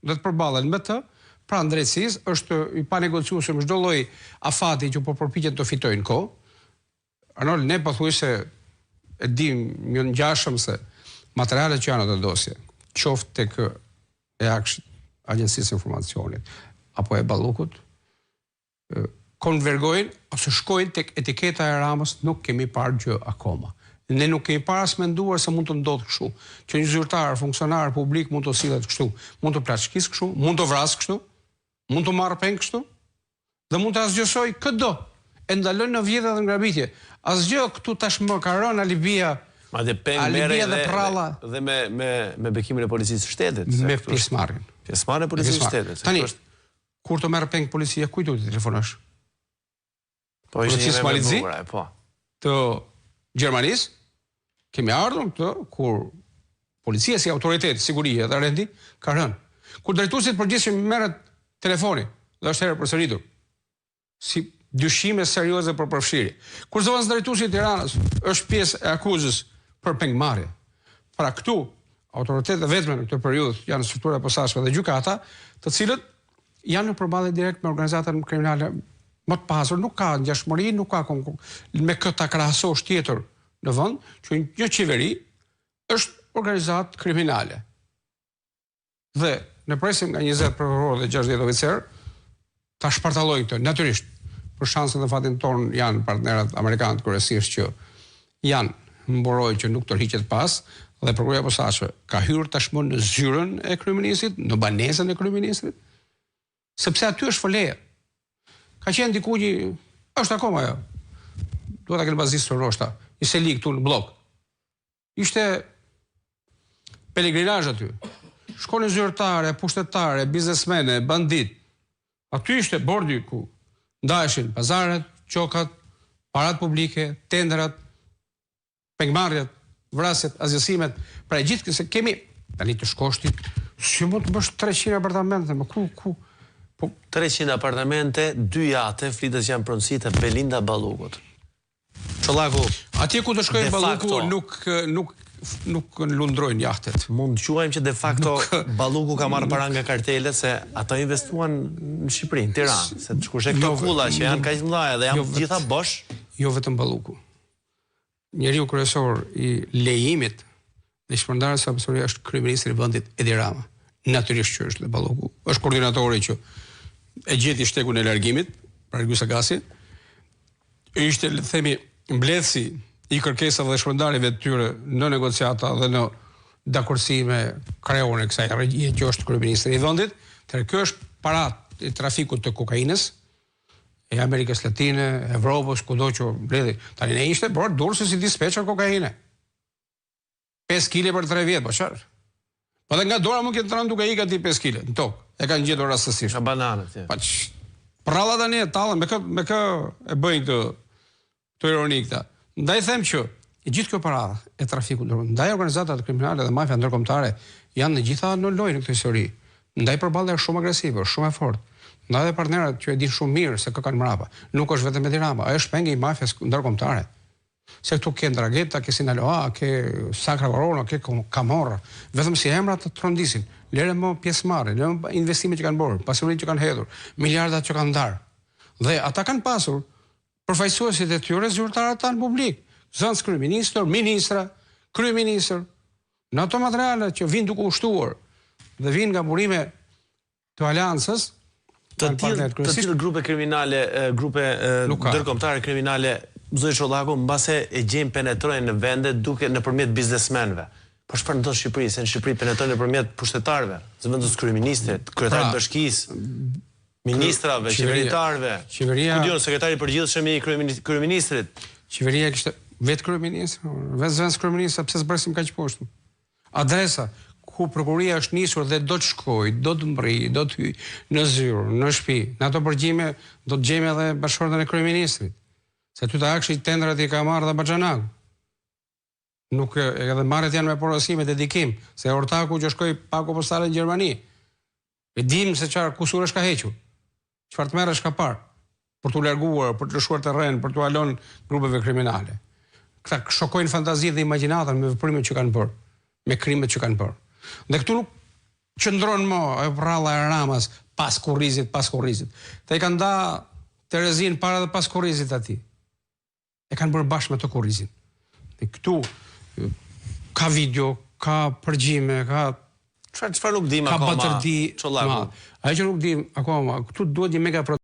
dhe të përballen me të pranë drejtësisë, është i panegociueshëm çdo lloj afati që po përpiqen të fitojnë kohë. Arnold, ne pothuajse e dimë një ngjashëm se materialet që janë në atë dosje, qoftë tek e AKSH-it, Agjencisë së Informacionit, apo e Ballukut, konvergojnë ose shkojnë tek etiketa e Ramës nuk kemi parë gjë akoma. Ne nuk kemi parë as menduar se mund të ndodhë kështu, që një zyrtar, funksionar publik mund të sillet kështu, mund të plaçkisë kështu, mund të vrasë kështu, mund të marrë peng kështu dhe mund të asgjësojë këdo. E ndalojnë në vjedhje dhe në grabitje. Asgjë këtu tashmë ka rënë alibia Madje peng merrej dhe prralla dhe me me me bekimin e policisë së shtetit, me pjesëmarrjen. Pjesëmarrjen e policisë së shtetit. Tani, Kur të merr peng policia, kujt duhet t'i telefonosh? Po ishte një Malit Zi, po. Të Gjermanisë, kemi ardhur në këtë kur policia si autoritet sigurie dhe rendi ka rënë. Kur drejtuesit të përgjithshëm merret telefoni dhe është herë përsëritur si dyshime serioze për përfshirje. Kur zëvendës drejtuesi i Tiranës është pjesë e akuzës për pengmarrje. Pra këtu autoritetet e vetme në këtë periudhë janë struktura e posaçme dhe gjykata, të cilët janë në përballje direkt me organizatën kriminale më të pasur, nuk ka ngjashmëri, nuk ka me kë ta krahasosh tjetër në vend, që një qeveri është organizatë kriminale. Dhe ne presim nga 20 prokurorë dhe 60 oficerë ta shpartallojnë këtë. Natyrisht, për shansin dhe fatin tonë janë partnerët amerikanë kryesisht që janë mburojë që nuk tërhiqet pas dhe prokuroria e posaçme ka hyrë tashmë në zyrën e kryeministrit, në banesën e kryeministrit, sepse aty është foleja. Ka qenë diku një, është akoma ajo. Duhet ta kenë bazdisur ndoshta, një seli këtu në bllok. Ishte pelegrinazh aty. Shkonin zyrtarë, pushtetarë, biznesmenë, banditë. Aty ishte bordi ku ndaheshin pazaret, qokat, parat publike, tenderat, pengmarrjet, vrasjet, asgjësimet. Pra e gjithë se kemi tani të shkosh ti, si mund të bësh 300 apartamente, më ku ku po 300 apartamente, dy jahte, flitet që janë pronësi të Belinda Ballukut. Çollaku, Atje ku të shkojë Balluku nuk nuk nuk lundrojnë jahtet. Mund të quajmë që de facto Balluku ka marrë para nga kartelet se ato investuan në Shqipëri, në Tiranë, se kur sheh këto jo, kulla që janë kaq të mëdha dhe janë jo të gjitha bosh. Jo vetëm Balluku. Njeriu kryesor i lejimit dhe shpërndarjes së pasurisë është kryeministri i vendit Edi Rama. Natyrisht që është dhe Balluku, është koordinatori që e gjeti shtegun e largimit, pra Ergys Agasi. Ishte, le të themi, mbledhësi i kërkesave dhe shpërndarjeve të tyre në negociata dhe në dakordësi me kreun e kësaj regjie që është kryeministri i vendit. Atëherë kjo është para e trafikut të kokainës, e Amerikës Latine, Evropës, kudo që mbledhi. Tani ne ishte bërë Durrësi si dispeçer kokaine. 5 kile për 3 vjet, po çfarë? Po dhe nga dora mund ketë rënë duke ikë aty 5 kile në tokë. E kanë gjetur rastësisht. Nga bananet, ja. Po prralla tani e tallen me kë me kë e bëjnë këtë këtë ironi këta. Ndaj them që e gjithë kjo para e trafikut ndërkombëtar, ndaj organizatat kriminale dhe mafia ndërkombëtare janë të gjitha në lojë në këtë histori. Ndaj përballja është shumë agresive, është shumë e fortë. Ndaj dhe partnerët që e dinë shumë mirë se kë kanë mbrapa. Nuk është vetëm Edi Rama, ajo është peng i mafias ndërkombëtare. Se këtu ke Ndrangheta, ke Sinaloa, ke Sacra Corona, ke Camorra, vetëm si emra të trondisin. Lëre më pjesëmarrjen, lëre më investimet që kanë bërë, pasuritë që kanë hedhur, miliardat që kanë ndarë. Dhe ata kanë pasur përfaqësuesit e tyre zyrtarët tanë publik, zëvendëskryeministër, ministra, kryeministër, në ato materiale që vijnë duke u shtuar dhe vijnë nga burime të aleancës, të tillë të tillë grupe kriminale, grupe ndërkombëtare kriminale, zoti Çollaku, mbase e gjejnë penetrojnë në vende duke nëpërmjet biznesmenëve. Po çfarë ndodh në Shqipëri, se në Shqipëri penetrojnë nëpërmjet pushtetarëve, zëvendës kryeministrit, kryetarit të pra, bashkisë, ministrave, qeveritarëve. Qeveria, ku di unë, sekretari i përgjithshëm i kryeministrit. Qeveria kishte vetë kryeministër, vetë zëvendës kryeministër, pse zbresim kaq poshtë? Adresa ku prokuroria është nisur dhe do të shkojë, do të mbërrijë, do të hyjë në zyrë, në shtëpi, në ato përgjime do të gjejmë edhe bashkëshorten e kryeministrit. Se aty te AKSHI tenderat i ka marrë dhe baxhanaku. Nuk edhe marrjet janë me porosi, me dedikim, se ortaku që shkoi pako postare në Gjermani. E dimë se çfarë kusuresh ka hequr. Çfarë tmerresh ka parë për t'u larguar, për të lëshuar terren, për t'ua lënë grupeve kriminale. Këta shokojnë fantazitë dhe imagjinatën me veprimet që kanë bërë, me krimet që kanë bërë. Dhe këtu nuk. qëndron më ajo prralla e Ramës pas kurrizit, pas kurrizit. Ata i kanë nda terezinë para dhe pas kurrizit atij. E kanë bërë bashkë me të kurrizin. Dhe këtu ka video, ka përgjime, ka Çfarë çfarë nuk dimë akoma? Ka batërdi. Çollaku. Ajo që nuk dimë akoma, këtu duhet një mega.